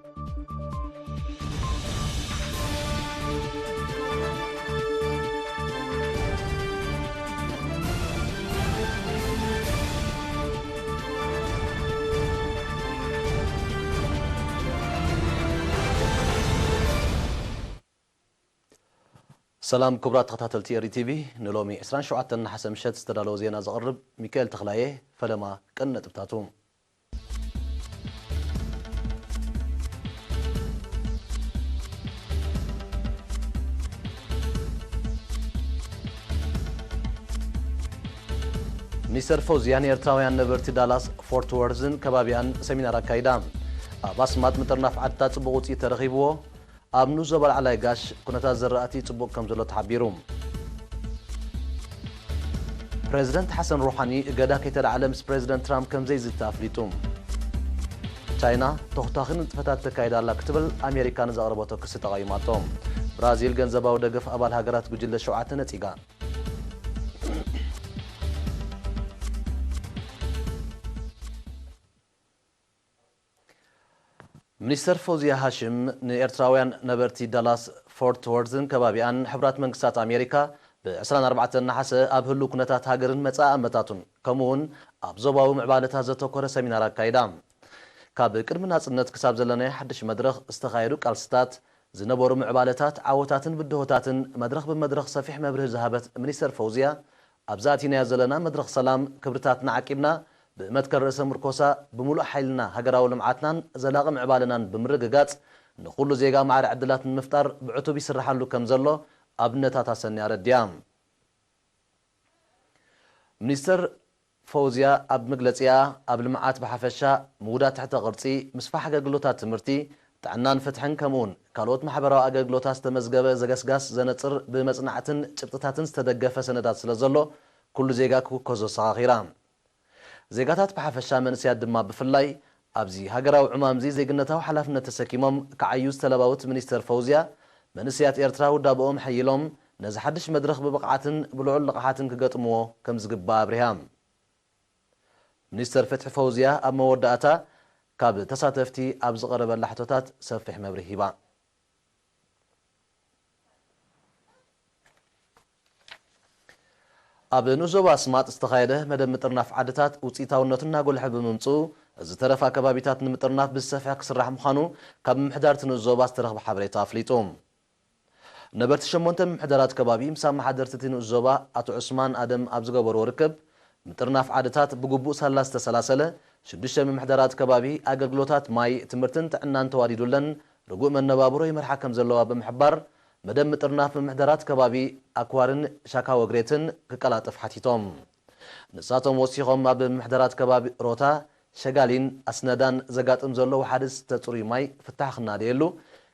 ሰላም ክቡራት ተኸታተልቲ ኤሪ ቲቪ፣ ንሎሚ ዕስራን ሸውዓተን ነሓሰ ምሸት ዝተዳለወ ዜና ዘቕርብ ሚካኤል ተኽላየ። ፈለማ ቀንዲ ነጥብታቱ። ሚኒስተር ፈውዝያ ንኤርትራውያን ነበርቲ ዳላስ ፎርት ወርዝን ከባቢኣን ሰሚናር ኣካይዳ። ኣብ ኣስማጥ ምጥርናፍ ዓድታት ጽቡቕ ውጽኢት ተረኺብዎ። ኣብ ንኡስ ዞባ ላዕላይ ጋሽ ኩነታት ዘራእቲ ጽቡቕ ከም ዘሎ ተሓቢሩ። ፕረዚደንት ሓሰን ሩሓኒ እገዳ ከይተላዕለ ምስ ፕረዚደንት ትራምፕ ከም ዘይዝተ ኣፍሊጡ። ቻይና ተኹታኺ ንጥፈታት ተካይዳ ኣላ ክትብል ኣሜሪካ ንዘቕረበቶ ክሲ ተቓዊማቶ። ብራዚል ገንዘባዊ ደገፍ ኣባል ሃገራት ጉጅለ ሸውዓተ ነጺጋ። ሚኒስተር ፈውዝያ ሃሽም ንኤርትራውያን ነበርቲ ዳላስ ፎርት ወርዝን ከባቢኣን ሕቡራት መንግስታት ኣሜሪካ ብ ዕስራን ኣርባዕተን ነሓሰ ኣብ ህሉው ኩነታት ሃገርን መጻኢ ኣመታቱን ከምኡውን ኣብ ዞባዊ ምዕባለታት ዘተኮረ ሰሚናር ኣካይዳ። ካብ ቅድሚ ናጽነት ክሳብ ዘለናዮ ሓድሽ መድረኽ ዝተኻየዱ ቃልስታት፣ ዝነበሩ ምዕባለታት፣ ዓወታትን ብድሆታትን መድረኽ ብመድረኽ ሰፊሕ መብርሂ ዝሃበት ሚኒስተር ፈውዝያ፣ ኣብዚ ኣቲናዮ ዘለና መድረኽ ሰላም ክብርታትና ዓቂብና ብመትከል ርእሰ ምርኮሳ ብምሉእ ሓይልና ሃገራዊ ልምዓትናን ዘላቒ ምዕባለናን ብምርግጋጽ ንኹሉ ዜጋ ማዕረ ዕድላት ንምፍጣር ብዕቱብ ይስርሓሉ ከም ዘሎ ኣብነታት ኣሰንያ ኣረዲኣ። ሚኒስተር ፈውዝያ ኣብ መግለጺኣ፣ ኣብ ልምዓት ብሓፈሻ፣ ምውዳድ ትሕተ ቅርጺ፣ ምስፋሕ ኣገልግሎታት ትምህርቲ፣ ጥዕናን ፍትሕን ከምኡውን ካልኦት ማሕበራዊ ኣገልግሎታት ዝተመዝገበ ዘገስጋስ ዘነጽር ብመጽናዕትን ጭብጥታትን ዝተደገፈ ሰነዳት ስለ ዘሎ፣ ኩሉ ዜጋ ክውከሶ ኣሰኻኺራ። ዜጋታት ብሓፈሻ መንእሰያት ድማ ብፍላይ ኣብዚ ሃገራዊ ዕማምዚ ዜግነታዊ ሓላፍነት ተሰኪሞም ክዓዩ ዝተለባውት ሚኒስተር ፈውዝያ፣ መንእሰያት ኤርትራ ውዳበኦም ሓይሎም ነዚ ሓድሽ መድረኽ ብብቕዓትን ብልዑል ልቕሓትን ክገጥምዎ ከም ዝግባእ ኣብሪሃ። ሚኒስተር ፍትሒ ፈውዝያ ኣብ መወዳእታ ካብ ተሳተፍቲ ኣብ ዝቐረበላ ሕቶታት ሰፊሕ መብርሂ ሂባ። ኣብ ንኡስ ዞባ ኣስማጥ ዝተኻየደ መደብ ምጥርናፍ ዓድታት ውፅኢታውነቱ እናጎልሐ ብምምፅኡ፣ ዝተረፋ ከባቢታት ንምጥርናፍ ብዝሰፍሐ ክስራሕ ምዃኑ ካብ ምምሕዳር እቲ ንኡስ ዞባ ዝተረኽበ ሓበሬታ ኣፍሊጡ። ነበርቲ ሸሞንተ ምምሕዳራት ከባቢ ምስ ኣመሓደርቲ እቲ ንኡስ ዞባ ኣቶ ዑስማን ኣደም ኣብ ዝገበርዎ ርክብ፣ ምጥርናፍ ዓድታት ብግቡእ ሳላ ዝተሰላሰለ፣ ሽዱሽተ ምምሕዳራት ከባቢ ኣገልግሎታት ማይ፣ ትምህርትን ጥዕናን ተዋዲዱለን ርጉእ መነባብሮ ይመርሓ ከም ዘለዋ ብምሕባር፣ መደብ ምጥርናፍ ምምሕዳራት ከባቢ ኣክዋርን ሻካወግሬትን ክቀላጠፍ ሓቲቶም። ንሳቶም ወሲኾም፣ ኣብ ምምሕዳራት ከባቢ ሮታ፣ ሸጋሊን ኣስነዳን ዘጋጥም ዘሎ ወሓደ ዝስተ ጽሩይ ማይ ፍታሕ ክናደየሉ፣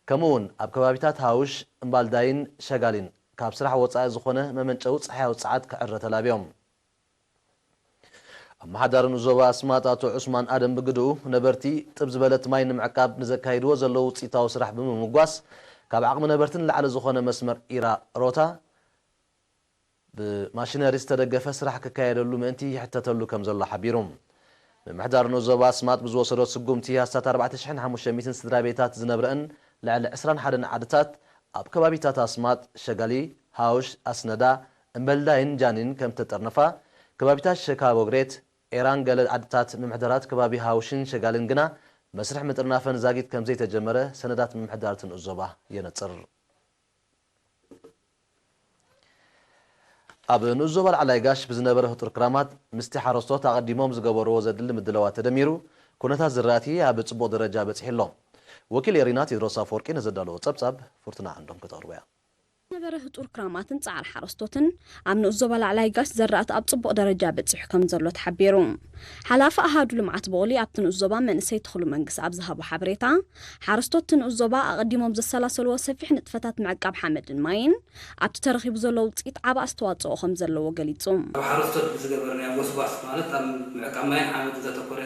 ከምኡውን ኣብ ከባቢታት ሃውሽ፣ እምባልዳይን ሸጋሊን ካብ ስራሕ ወጻኢ ዝኾነ መመንጨዊ ጸሓያዊ ጸዓት ክዕረ ተላብዮም። ኣመሓዳሪ ንኡስ ዞባ ኣስማጥ ኣቶ ዑስማን ኣደም ብግድኡ፣ ነበርቲ ጥብ ዝበለት ማይ ንምዕቃብ ንዘካይድዎ ዘለዉ ውጽኢታዊ ስራሕ ብምምጓስ፣ ካብ ዓቕሚ ነበርቲ ንላዕሊ ዝኾነ መስመር ኢራ ሮታ ብማሽነሪ ዝተደገፈ ስራሕ ክካየደሉ ምእንቲ ይሕተተሉ ከም ዘሎ ሓቢሩ። ምምሕዳር ንኡስ ዞባ ኣስማጥ ብዝወሰዶ ስጉምቲ፣ ኣስታት ኣርባዕተ ሽሕን ሓሙሽተ ሚእትን ስድራ ቤታት ዝነብረአን ልዕሊ ዕስራን ሓደን ዓድታት ኣብ ከባቢታት ኣስማጥ፣ ሸጋሊ፣ ሃውሽ፣ ኣስነዳ፣ እምበልዳይን ጃኒን ከም ተጠርነፋ፣ ከባቢታት ሸካ ቦግሬት፣ ኤራን ገለ ዓድታት ምምሕዳራት ከባቢ ሃውሽን ሸጋልን ግና መስርሕ ምጥርናፈን ዛጊት ከም ዘይተጀመረ ሰነዳት ምምሕዳር እቲ ንኡስ ዞባ የነጽር። ኣብ ንኡስ ዞባ ላዕላይ ጋሽ ብዝነበረ ህጡር ክራማት ምስቲ ሓረስቶት ኣቐዲሞም ዝገበርዎ ዘድሊ ምድላዋት ተደሚሩ፣ ኩነታት ዝራእቲ ኣብ ጽቡቕ ደረጃ በጺሑ ኣሎ። ወኪል ኤሪና ቴድሮስ ኣፈወርቂ ንዘዳለዎ ጸብጻብ ፍርቱና ዓንዶም ክተቕርቦ እያ። ዝነበረ ህጡር ክራማትን ጻዕሪ ሓረስቶትን ኣብ ንኡስ ዞባ ላዕላይ ጋሽ ዘራእቲ ኣብ ጽቡቕ ደረጃ በጺሑ ከም ዘሎ ተሓቢሩ። ሓላፊ ኣሃዱ ልምዓት ቦቕሊ ኣብቲ ንኡስ ዞባ መንእሰይ ተኽሉ መንግስ ኣብ ዝሃቦ ሓበሬታ፣ ሓረስቶት እቲ ንኡስ ዞባ ኣቐዲሞም ዘሰላሰልዎ ሰፊሕ ንጥፈታት ምዕቃብ ሓመድን ማይን ኣብቲ ተረኺቡ ዘሎ ውጽኢት ዓቢ ኣስተዋጽኦ ከም ዘለዎ ገሊጹ። ኣብ ሓረስቶት ብዝገበርናዮ ጎስጓስ፣ ማለት ኣብ ምዕቃብ ማይን ሓመድን ዘተኮረ፣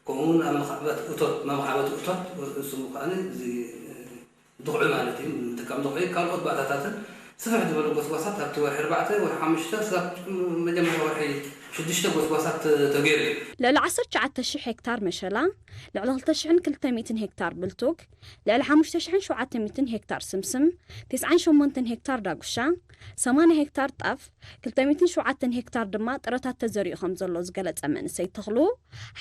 ከምኡውን ኣብ መኻዕበት እቶት፣ መኻዕበት እቶት፣ እሱ ከኣ እዚ ድኹዒ ማለት እዩ፣ ምጥቃም ድኹዒ፣ ካልኦት ባእታታትን ስፍሕ ዝበሉ ጎስጓሳት ኣብቲ ወርሒ ኣርባዕተ፣ ወርሒ ሓሙሽተ፣ ክሳብ መጀመርያ ወርሒ ሽዱሽተ ጎስጓሳት ተገይሩ እዩ። ልዕሊ ዓሰርተ ትሽዓተ ሽሕ ሄክታር መሸላ፣ ልዕሊ ክልተ ሽሕን ክልተ ሚእትን ሄክታር ብልቱግ፣ ልዕሊ ሓሙሽተ ሽሕን ሸውዓተ ሚእትን ሄክታር ስምስም፣ ተስዓን ሸሞንተን ሄክታር ዳጉሻ፣ ሰማንያ ሄክታር ጣፍ፣ ክልተ ሚእትን ሸውዓተን ሄክታር ድማ ጥረታት ተዘሪኡ ከም ዘሎ ዝገለጸ መንእሰይ ተኽሉ፣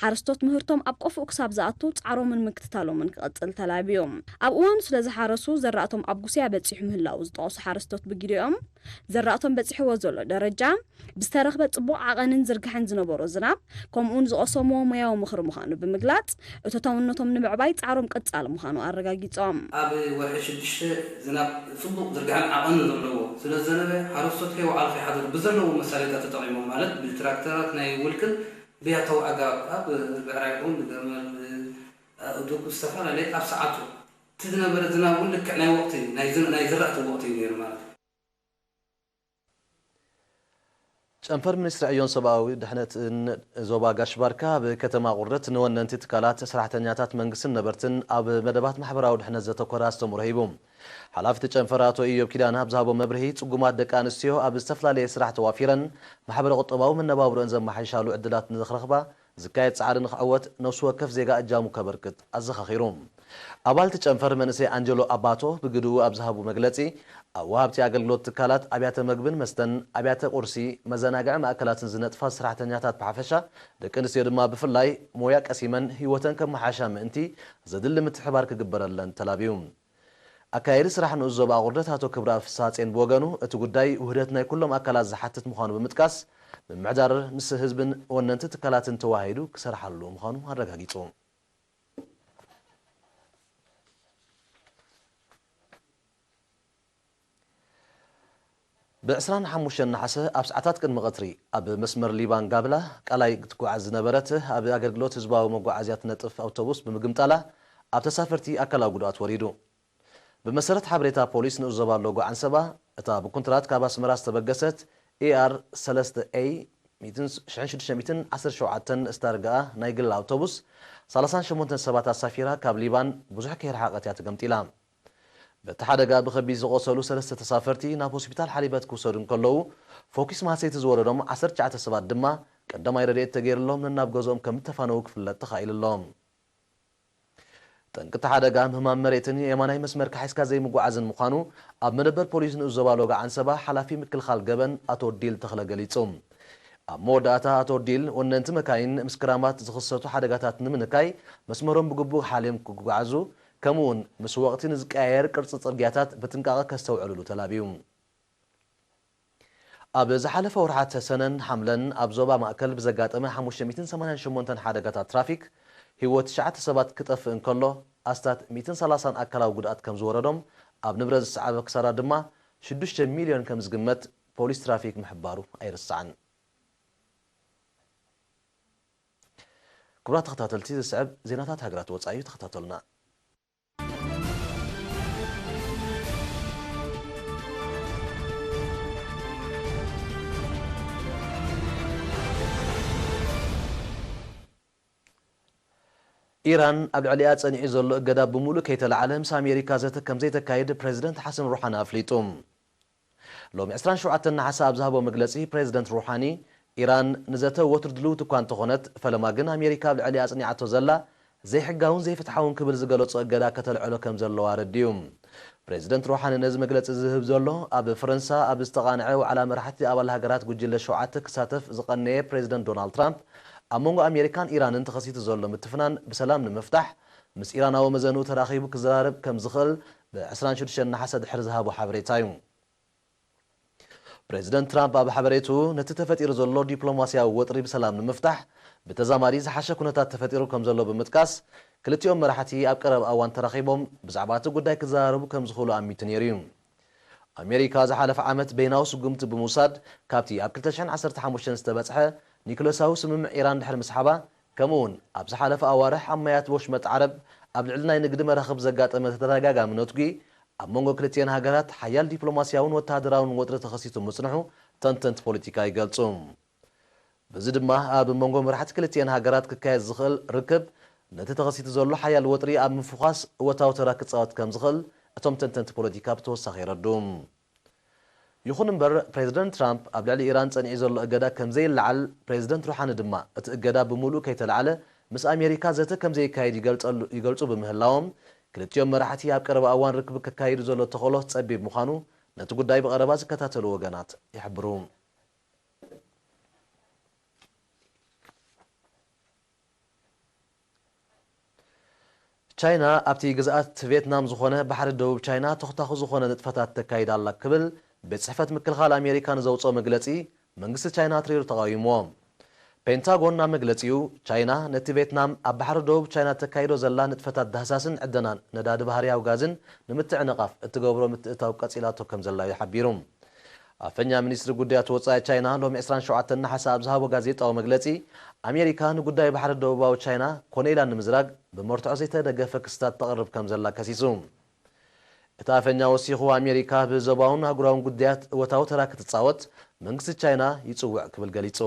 ሓረስቶት ምህርቶም ኣብ ቆፍኡ ክሳብ ዝኣቱ ጻዕሮምን ምክትታሎምን ክቐጽል ተላብዩ። ኣብ እዋኑ ስለ ዝሓረሱ ዘራእቶም ኣብ ጉስያ በጺሑ ምህላዉ ዝጠቐሱ ሓረስቶት ብግዲኦም፣ ዘራእቶም በጺሕዎ ዘሎ ደረጃ ብዝተረኽበ ጽቡቕ ዓቐንን ዝርግሐን ዝነበሮ ዝናብ፣ ከምኡውን ዝቐሰምዎ ሞያዊ ምኽሪ ምዃኑ ብምግላጽ፣ እቶታውነቶም ንምዕባይ ጻዕሮም ቀጻሊ ምዃኑ ኣረጋጊጾም። ኣብ ወርሒ ሽዱሽተ ዝናብ ጽቡቕ ዝርግሐን ዓቐንን ዘለዎ ስለ ዝዘነበ፣ ሓረስቶት ከይወዓሉ ከይሓደሩ ብዘለዎም መሳሪያታት ተጠቒሞም፣ ማለት ብትራክተራት ናይ ውልቅን ብያታዊ ኣገባብ፣ ካብ ብዕራይ ይኹን ብገመል፣ ብኣእዱግ፣ ዝተፈላለየ ኣብ ሰዓቱ፣ እቲ ዝነበረ ዝናብ እውን ልክዕ ናይ ወቕቲ፣ ናይ ዝን-፣ ናይ ዝራእቲ ወቕቲ እዩ ነይሩ ማለት እዩ። ጨንፈር ሚኒስትሪ ዕዮን ሰብኣዊ ድሕነትን ዞባ ጋሽ ባርካ ኣብ ከተማ ቁርደት ንወነንቲ ትካላት፣ ሰራሕተኛታት መንግስትን ነበርትን ኣብ መደባት ማሕበራዊ ድሕነት ዘተኮረ ኣስተምህሮ ሂቡ። ሓላፊ እቲ ጨንፈር ኣቶ ኢዮብ ኪዳነ ኣብ ዝሃቦ መብርሂ፣ ጽጉማት ደቂ ኣንስትዮ ኣብ ዝተፈላለየ ስራሕ ተዋፊረን ማሕበረ ቁጠባዊ መነባብሮአን ዘመሓይሻሉ ዕድላት ንኽረኽባ ዝካየድ ጻዕሪ ንኽዕወት ነፍሲ ወከፍ ዜጋ እጃሙ ከበርክት ኣዘኻኺሩ። ኣባል እቲ ጨንፈር መንእሰይ ኣንጀሎ ኣባቶ ብግድኡ ኣብ ዝሃቡ መግለጺ፣ ኣብ ወሃብቲ ኣገልግሎት ትካላት፣ ኣብያተ መግብን መስተን፣ ኣብያተ ቁርሲ፣ መዘናግዒ ማእከላትን ዝነጥፋ ሰራሕተኛታት ብሓፈሻ፣ ደቂ ኣንስትዮ ድማ ብፍላይ፣ ሞያ ቀሲመን ህይወተን ከመሓሻ ምእንቲ ዘድሊ ምትሕብባር ክግበረለን ተላብዩ። ኣካያዲ ስራሕ ንኡስ ዞባ ኣቑርደት ኣቶ ክብረኣብ ፍስሃጼን ብወገኑ፣ እቲ ጉዳይ ውህደት ናይ ኩሎም ኣካላት ዝሓትት ምዃኑ ብምጥቃስ፣ ምምሕዳር ምስ ህዝብን ወነንቲ ትካላትን ተወሃሂዱ ክሰርሓሉ ምዃኑ ኣረጋጊጹ። ብ ዕስራን ሓሙሽተን ነሓሰ ኣብ ሰዓታት ቅድሚ ቀትሪ ኣብ መስመር ሊባን ጋብላ ቃላይ ክትጓዓዝ ዝነበረት ኣብ ኣገልግሎት ህዝባዊ መጓዓዝያ ትነጥፍ ኣውቶቡስ ብምግምጣላ ኣብ ተሳፈርቲ ኣካላዊ ጉድኣት ወሪዱ። ብመሰረት ሓበሬታ ፖሊስ ንኡስ ዞባ ሎጎ ዓንሰባ፣ እታ ብኩንትራት ካብ ኣስመራ ዝተበገሰት ኤኣር ሰለስተ ኤ ሽዱሽተ ሚእትን ዓሰርተ ሸውዓተን ስታርጋኣ ናይ ግል ኣውቶቡስ፣ ሰላሳን ሸሞንተን ሰባት ኣሳፊራ ካብ ሊባን ብዙሕ ከይረሓቐት እያ ተገምጢላ። በቲ ሓደጋ ብኸቢድ ዝቖሰሉ ሰለስተ ተሳፈርቲ ናብ ሆስፒታል ሓሊበት ክውሰዱ እንከለዉ፣ ፎኪስ ማህሰይቲ ዝወረዶም ዓሰርተ ትሽዓተ ሰባት ድማ ቀዳማይ ረድኤት ተገይርሎም ነናብ ገዝኦም ከም እተፋነዉ ክፍለጥ ተኻኢሉ ኣሎ። ጠንቂ እቲ ሓደጋ ምህማም መሬትን የማናይ መስመርካ ሒዝካ ዘይምጉዓዝን ምዃኑ ኣብ መደበር ፖሊስ ንኡስ ዞባ ሎጋ ዓንሰባ ሓላፊ ምክልኻል ገበን ኣቶ ዲል ተኽለ ገሊጹ። ኣብ መወዳእታ ኣቶ ዲል፣ ወነንቲ መካይን ምስ ክራማት ዝኽሰቱ ሓደጋታት ንምንካይ መስመሮም ብግቡእ ሓልዮም ክጉዓዙ፣ ከምኡ'ውን ምስ ወቕቲ ንዝቀያየር ቅርጺ ጽርግያታት ብጥንቃቐ ከስተውዕሉሉ ተላብዩ። ኣብ ዝሓለፈ ወርሓት ሰነን ሓምለን ኣብ ዞባ ማእከል ብዘጋጠመ ሓሙሽተ ሚእትን ሰማንያን ሸሞንተን ሓደጋታት ትራፊክ ህይወት ትሽዓተ ሰባት ክጠፍእ እንከሎ ኣስታት ሚእትን ሰላሳን ኣካላዊ ጉድኣት ከም ዝወረዶም ኣብ ንብረት ዝሰዓበ ክሳራ ድማ ሽዱሽተ ሚልዮን ከም ዝግመት ፖሊስ ትራፊክ ምሕባሩ ኣይርሳዕን። ክቡራት ተኸታተልቲ ዝስዕብ ዜናታት ሃገራት ወጻኢ እዩ ተኸታተሉና። ኢራን ኣብ ልዕሊኣ ጸኒዑ ዘሎ እገዳ ብምሉእ ከይተላዕለ ምስ ኣሜሪካ ዘተ ከም ዘይተካይድ ፕሬዚደንት ሓሰን ሩሓኒ ኣፍሊጡ። ሎሚ ዕስራን ሸውዓተን ነሓሰ ኣብ ዝሃቦ መግለጺ ፕሬዚደንት ሩሓኒ ኢራን ንዘተ ወትሩ ድልውቲ እኳ እንተኾነት ፈለማ ግን ኣሜሪካ ኣብ ልዕሊኣ ኣጽኒዓቶ ዘላ ዘይሕጋውን ዘይፍትሓውን ክብል ዝገለጾ እገዳ ከተልዕሎ ከም ዘለዋ ኣረዲኡ። ፕሬዚደንት ሩሓኒ ነዚ መግለጺ ዝህብ ዘሎ ኣብ ፈረንሳ ኣብ ዝተቓንዐ ዋዕላ መራሕቲ ኣባል ሃገራት ጉጅለ ሸውዓተ ክሳተፍ ዝቐነየ ፕሬዚደንት ዶናልድ ትራምፕ ኣብ መንጎ ኣሜሪካን ኢራንን ተኸሲቱ ዘሎ ምትፍናን ብሰላም ንምፍታሕ ምስ ኢራናዊ መዘንኡ ተራኺቡ ክዘራረብ ከም ዝኽእል ብ ዕስራን ሽዱሽተን ነሓሰ ድሕሪ ዝሃቦ ሓበሬታ እዩ። ፕሬዚደንት ትራምፕ ኣብ ሓበሬትኡ ነቲ ተፈጢሩ ዘሎ ዲፕሎማስያዊ ወጥሪ ብሰላም ንምፍታሕ ብተዛማዲ ዝሓሸ ኩነታት ተፈጢሩ ከም ዘሎ ብምጥቃስ ክልቲኦም መራሕቲ ኣብ ቀረባ እዋን ተራኺቦም ብዛዕባ እቲ ጉዳይ ክዘራረቡ ከም ዝኽእሉ ኣሚቱ ነይሩ እዩ። ኣሜሪካ ዝሓለፈ ዓመት በይናዊ ስጉምቲ ብምውሳድ ካብቲ ኣብ ክልተ ሽሕን ዓሰርተ ሓሙሽተን ዝተበጽሐ ኒክለሳዊ ስምምዕ ኢራን ድሕሪ ምስሓባ ከምኡውን ኣብ ዝሓለፈ ኣዋርሕ ኣብ ማያት ወሽመጥ ዓረብ ኣብ ልዕሊ ናይ ንግዲ መራኽብ ዘጋጠመ ተደጋጋሚ ነትጒ ኣብ መንጎ ክልቲኤን ሃገራት ሓያል ዲፕሎማስያውን ወተሃደራውን ወጥሪ ተኸሲቱ ምጽንሑ ተንተንቲ ፖለቲካ ይገልጹ። በዚ ድማ ኣብ መንጎ መራሕቲ ክልቲኤን ሃገራት ክካየድ ዝኽእል ርክብ ነቲ ተኸሲቱ ዘሎ ሓያል ወጥሪ ኣብ ምፍዃስ እወታዊ ተራ ክጻወት ከም ዝኽእል እቶም ተንተንቲ ፖለቲካ ብተወሳኺ የረድኡ። ይኹን እምበር፣ ፕሬዝደንት ትራምፕ ኣብ ልዕሊ ኢራን ጸኒዑ ዘሎ እገዳ ከም ዘይለዓል፣ ፕሬዝደንት ሩሓኒ ድማ እቲ እገዳ ብምሉእ ከይተላዕለ ምስ ኣሜሪካ ዘተ ከም ዘየካይድ ይገልጸሉ-፣ ይገልጹ ብምህላዎም፣ ክልቲኦም መራሕቲ ኣብ ቀረባ እዋን ርክብ ከካይዱ ዘሎ ተኽእሎ ጸቢብ ምዃኑ ነቲ ጉዳይ ብቐረባ ዝከታተሉ ወገናት ይሕብሩ። ቻይና ኣብቲ ግዝኣት ቬትናም ዝኾነ ባሕሪ ደቡብ ቻይና ተኹታኹ ዝኾነ ንጥፈታት ተካይድ ኣላ ክብል ቤት ጽሕፈት ምክልኻል ኣሜሪካ ንዘውፅኦ መግለፂ መንግስቲ ቻይና ኣትሪሩ ተቓዊምዎ። ፔንታጎን ኣብ መግለፂኡ፣ ቻይና ነቲ ቬትናም ኣብ ባሕሪ ደቡብ ቻይና ተካይዶ ዘላ ንጥፈታት ዳህሳስን ዕደናን ነዳዲ ባህርያዊ ጋዝን ንምትዕንቓፍ እትገብሮ ምትእትታው ቀፂላቶ ከም ዘላ እዩ ሓቢሩ። ኣፈኛ ሚኒስትሪ ጉዳያት ወጻኢ ቻይና ሎሚ ዕስራን ሸውዓተን ነሓሰ ኣብ ዝሃቦ ጋዜጣዊ መግለጺ፣ ኣሜሪካ ንጉዳይ ባሕሪ ደቡባዊ ቻይና ኮነ ኢላ ንምዝራግ ብመርትዖ ዘይተደገፈ ክስታት ተቕርብ ከም ዘላ ከሲሱ። እቲ ኣፈኛ ወሲኹ፣ ኣሜሪካ ብዞባውን ኣህጉራውን ጉዳያት እወታዊ ተራ ክትጻወት መንግስቲ ቻይና ይጽውዕ ክብል ገሊጹ።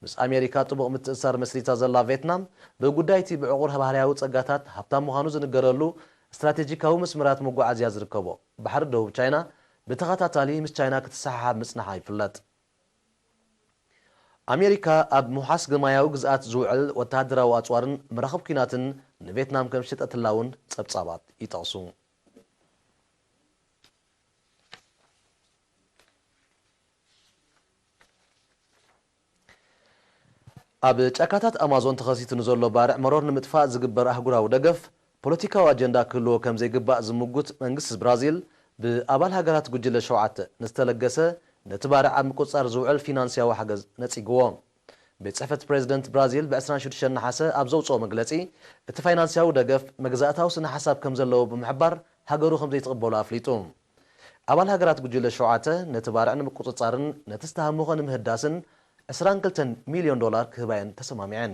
ምስ ኣሜሪካ ጥቡቕ ምትእስሳር መስሪታ ዘላ ቬትናም፣ ብጉዳይ እቲ ብዕቑር ባህርያዊ ጸጋታት ሃብታም ምዃኑ ዝንገረሉ ስትራቴጂካዊ መስመራት መጓዓዝያ ዝርከቦ ባሕሪ ደቡብ ቻይና ብተኸታታሊ ምስ ቻይና ክትሰሓሓብ ምጽንሓ ይፍለጥ። ኣሜሪካ ኣብ ምውሓስ ግማያዊ ግዝኣት ዝውዕል ወተሃደራዊ ኣጽዋርን መራኽብ ኲናትን ንቬትናም ከም ዝሸጠትላ እውን ጸብጻባት ይጠቕሱ። ኣብ ጫካታት ኣማዞን ተኸሲቱ ንዘሎ ባርዕ መሮር ንምጥፋእ ዝግበር ኣህጉራዊ ደገፍ፣ ፖለቲካዊ ኣጀንዳ ክህልዎ ከም ዘይግባእ ዝምጉት መንግስቲ ብራዚል፣ ብኣባል ሃገራት ጉጅለ ሸውዓተ ንዝተለገሰ ነቲ ባርዕ ኣብ ምቁጽጻር ዝውዕል ፊናንስያዊ ሓገዝ ነጺግዎ። ቤት ጽሕፈት ፕሬዚደንት ብራዚል ብ ዕስራን ሽዱሽተን ነሓሰ ኣብ ዘውጽኦ መግለጺ፣ እቲ ፋይናንስያዊ ደገፍ መግዛእታዊ ስነ ሓሳብ ከም ዘለዎ ብምሕባር፣ ሃገሩ ከም ዘይትቕበሎ ኣፍሊጡ። ኣባል ሃገራት ጉጅለ ሸውዓተ ነቲ ባርዕ ንምቁጽጻርን ነቲ ዝተሃመኾ ንምህዳስን ዕስራን ክልተን ሚልዮን ዶላር ክህባየን ተሰማሚዐን።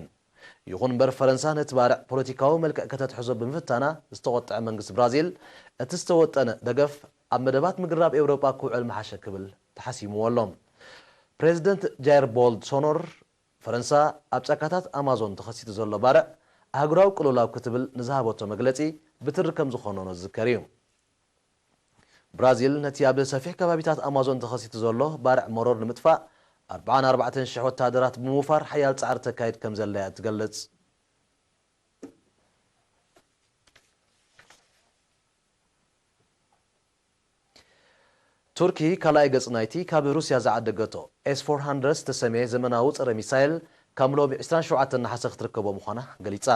ይኹን እምበር፣ ፈረንሳ ነቲ ባርዕ ፖለቲካዊ መልክዕ ከተትሕዞ ብምፍታና ዝተቖጥዐ መንግስቲ ብራዚል፣ እቲ ዝተወጠነ ደገፍ ኣብ መደባት ምግራብ ኤውሮጳ ክውዕል ምሓሸ ክብል ተሓሲምዎ ኣሎ። ፕሬዚደንት ጃይር ቦልሶኖር፣ ፈረንሳ ኣብ ጫካታት ኣማዞን ተኸሲቱ ዘሎ ባርዕ ኣህጉራዊ ቅልውላው ክትብል ንዝሃበቶ መግለጺ ብትሪ ከም ዝኾነኖ ዝዝከር እዩ። ብራዚል ነቲ ኣብ ሰፊሕ ከባቢታት ኣማዞን ተኸሲቱ ዘሎ ባርዕ መሮር ንምጥፋእ ኣርባዓን ኣርባዕተን ሽሕ ወተሃደራት ብምውፋር ሓያል ጻዕሪ ተካይድ ከም ዘላ እያ ትገልጽ። ቱርኪ ካልኣይ ገጽ ናይቲ ካብ ሩስያ ዝዓደገቶ ኤስ ፎር ሃንድረድ ዝተሰምየ ዘመናዊ ጸረ ሚሳይል ካብ ሎሚ ዕስራን ሸውዓተን ነሓሰ ክትርከቦ ምዃና ገሊጻ።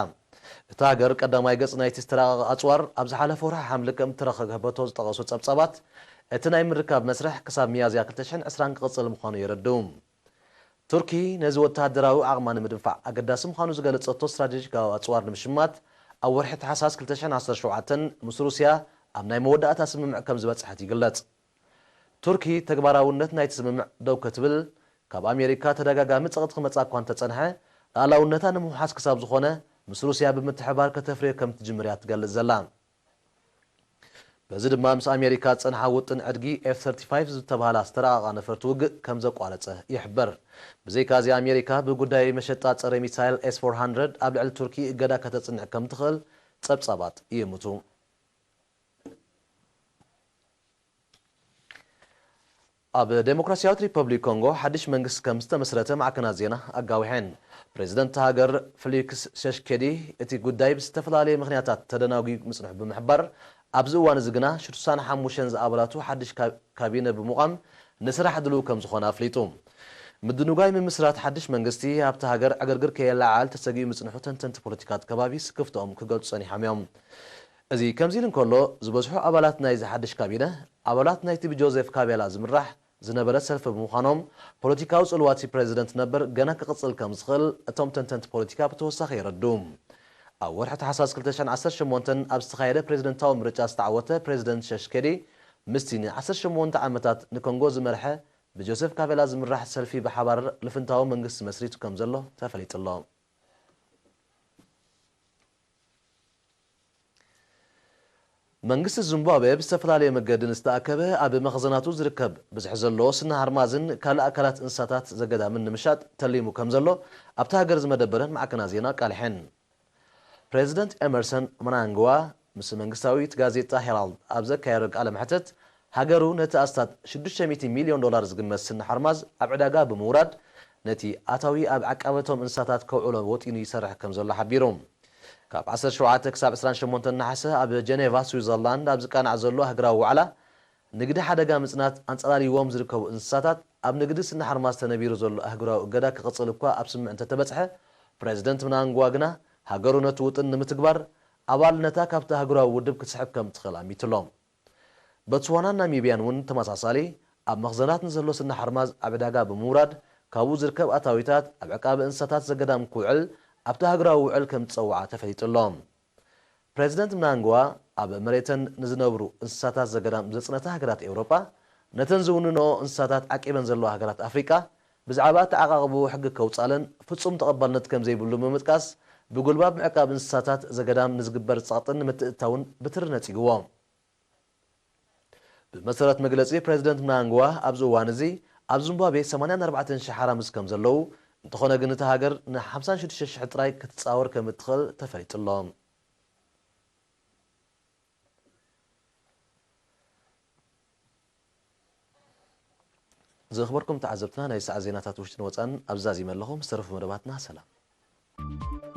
እታ ሃገር ቀዳማይ ገጽ ናይቲ ዝተራቐቐ ኣጽዋር ኣብ ዝሓለፈ ወርሒ ሓምለ ከም እተረከበቶ ዝጠቐሱ ጸብጻባት፣ እቲ ናይ ምርካብ መስርሕ ክሳብ ሚያዝያ ክልተ ሽሕን ዕስራን ክቕጽል ምዃኑ የረድኡ። ቱርኪ ነዚ ወተሃደራዊ ዓቕማ ንምድንፋዕ ኣገዳሲ ምዃኑ ዝገለጸቶ ስትራቴጂካዊ ኣጽዋር ንምሽማት፣ ኣብ ወርሒ ታሕሳስ ክልተ ሽሕን ዓሰርተ ሸውዓተን ምስ ሩስያ ኣብ ናይ መወዳእታ ስምምዕ ከም ዝበጽሐት ይግለጽ። ቱርኪ ተግባራውነት ናይቲ ስምምዕ ደው ክትብል ካብ ኣሜሪካ ተደጋጋሚ ጸቕጢ ክመጽኣ እኳ እንተጸንሐ፣ ልኣላውነታ ንምውሓስ ክሳብ ዝኾነ ምስ ሩስያ ብምትሕብባር ከተፍርዮ ከም ትጅምር እያ ትገልጽ ዘላ። በዚ ድማ ምስ ኣሜሪካ ዝጸንሓ ውጥን ዕድጊ ኤፍ ሰርቲ ፋይቭ ዝተባህላ ዝተራቐቓ ነፈርቲ ውግእ ከም ዘቋረጸ ይሕበር። ብዘይካዚ ኣሜሪካ ብጉዳይ መሸጣ ጸረ ሚሳይል ኤስ ፎር ሃንድረድ ኣብ ልዕሊ ቱርኪ እገዳ ከተጽንዕ ከም ትኽእል ጸብጻባት ይእምቱ። ኣብ ዴሞክራሲያዊት ሪፐብሊክ ኮንጎ ሓድሽ መንግስቲ ከም ዝተመስረተ ማዕከናት ዜና ኣጋዊሐን። ፕሬዚደንት ሃገር ፌሊክስ ሸሽኬዲ እቲ ጉዳይ ብዝተፈላለየ ምኽንያታት ተደናጒ ምጽንሑ ብምሕባር፣ ኣብዚ እዋን እዚ ግና ሽዱሳን ሓሙሽተን ዝኣባላቱ ሓድሽ ካ-፣ ካቢነ ብምቋም ንስራሕ ድሉው ከም ዝኾነ ኣፍሊጡ። ምድንጓይ ምምስራት ሓድሽ መንግስቲ ኣብቲ ሃገር ዕግርግር ከየለዓዕል ተሰጊኡ ምጽንሑ ተንተንቲ ፖለቲካት ከባቢ ስክፍትኦም ክገልጹ ጸኒሖም እዮም። እዚ ከምዚ ኢሉ እንከሎ፣ ዝበዝሑ ኣባላት ናይዚ ሓድሽ ካቢነ፣ ኣባላት ናይቲ ብጆዜፍ ካቤላ ዝምራሕ ዝነበረ ሰልፊ ብምዃኖም፣ ፖለቲካዊ ጽልዋት ፕሬዚደንት ነበር ገና ክቕጽል ከም ዝኽእል እቶም ተንተንቲ ፖለቲካ ብተወሳኺ የረድኡ። ኣብ ወርሒ ታሕሳስ ክልተ ሽሕን ዓሰርተ ሸሞንተን ኣብ ዝተኻየደ ፕሬዚደንታዊ ምርጫ ዝተዓወተ ፕሬዚደንት ሸሽኬዲ፣ ምስቲ ን ዓሰርተ ሸሞንተ ዓመታት ንኮንጎ ዝመርሐ ብጆሴፍ ካቤላ ዝምራሕ ሰልፊ ብሓባር ልፍንታዊ መንግስቲ መስሪቱ ከም ዘሎ ተፈሊጡ ኣሎ። መንግስቲ ዚምባብዌ ብዝተፈላለየ መገዲ ንዝተኣከበ ኣብ መኽዘናቱ ዝርከብ ብዝሒ ዘለዎ ስነ ሃርማዝን ካልእ ኣካላት እንስሳታት ዘገዳምን ንምሻጥ ተሊሙ ከም ዘሎ ኣብታ ሃገር ዝመደበረን ማዕከናት ዜና ኣቃሊሐን። ፕሬዚደንት ኤመርሰን ምናንግዋ ምስ መንግስታዊት ጋዜጣ ሄራልድ ኣብ ዘካየዶ ቃለ መሕትት፣ ሃገሩ ነቲ ኣስታት ሽዱሽተ ሚእቲ ሚልዮን ዶላር ዝግመት ስኒ ሓርማዝ ኣብ ዕዳጋ ብምውራድ ነቲ ኣታዊ ኣብ ዓቃበቶም እንስሳታት ከውዕሎ ወጢኑ ይሰርሕ ከም ዘሎ ሓቢሩ። ካብ ዓሰርተ ሸውዓተ ክሳብ ዕስራን ሸሞንተን ነሓሰ ኣብ ጀኔቫ ስዊዘርላንድ ኣብ ዝቃናዕ ዘሎ ኣህግራዊ ዋዕላ ንግዲ ሓደጋ ምጽናት ኣንጸላልይዎም ዝርከቡ እንስሳታት ኣብ ንግዲ ስኒ ሓርማዝ ተነቢሩ ዘሎ ኣህጉራዊ እገዳ ክቕጽል እኳ ኣብ ስምምዕ እንተተበጽሐ፣ ፕረዚደንት ምናንግዋ ግና ሃገሩ ነቲ ውጥን ንምትግባር ኣባልነታ ካብቲ ኣህጉራዊ ውድብ ክትስሕብ ከም ትኽእል ኣሚትሎም። ቦትስዋናን ናሚብያን እውን ተመሳሳሊ ኣብ መኽዘናት ንዘሎ ስኒ ሓርማዝ ኣብ ዕዳጋ ብምውራድ ካብኡ ዝርከብ ኣታዊታት ኣብ ዕቃበ እንስሳታት ዘገዳም ክውዕል ኣብቲ ኣህጉራዊ ውዕል ከም ዝጸውዓ ተፈሊጡ ኣሎ። ፕረዚደንት ምናንግዋ ኣብ መሬተን ንዝነብሩ እንስሳታት ዘገዳም ዘጽነታ ሃገራት ኤውሮጳ ነተን ዝውንንኦ እንስሳታት ዓቂበን ዘለዋ ሃገራት ኣፍሪቃ ብዛዕባ ኣተዓቓቕብኡ ሕጊ ከውጻለን ፍጹም ተቐባልነት ከም ዘይብሉ ብምጥቃስ ብጉልባብ ምዕቃብ እንስሳታት ዘገዳም ንዝግበር ጸቕጥን ንምትእትታውን ብትሪ ነጺግዎ። ብመሰረት መግለጺ ፕረዚደንት ምናንግዋ ኣብዚ እዋን እዚ ኣብ ዚምባብዌ ሰማንያን ኣርባዕተን ሽሕ ሓራምዝ ከም ዘለዉ እንተኾነ ግን እታ ሃገር ን ሓምሳን ሽዱሽተ ሽሕ ጥራይ ክትጻወር ከም እትኽእል ተፈሊጡ ኣሎ። ዝኽበርኩም ተዓዘብትና ናይ ሰዓት ዜናታት ውሽጥን ወጻን ኣብዚ ዛዚመ ኣለኹ። ምስ ተረፉ መደባትና ሰላም።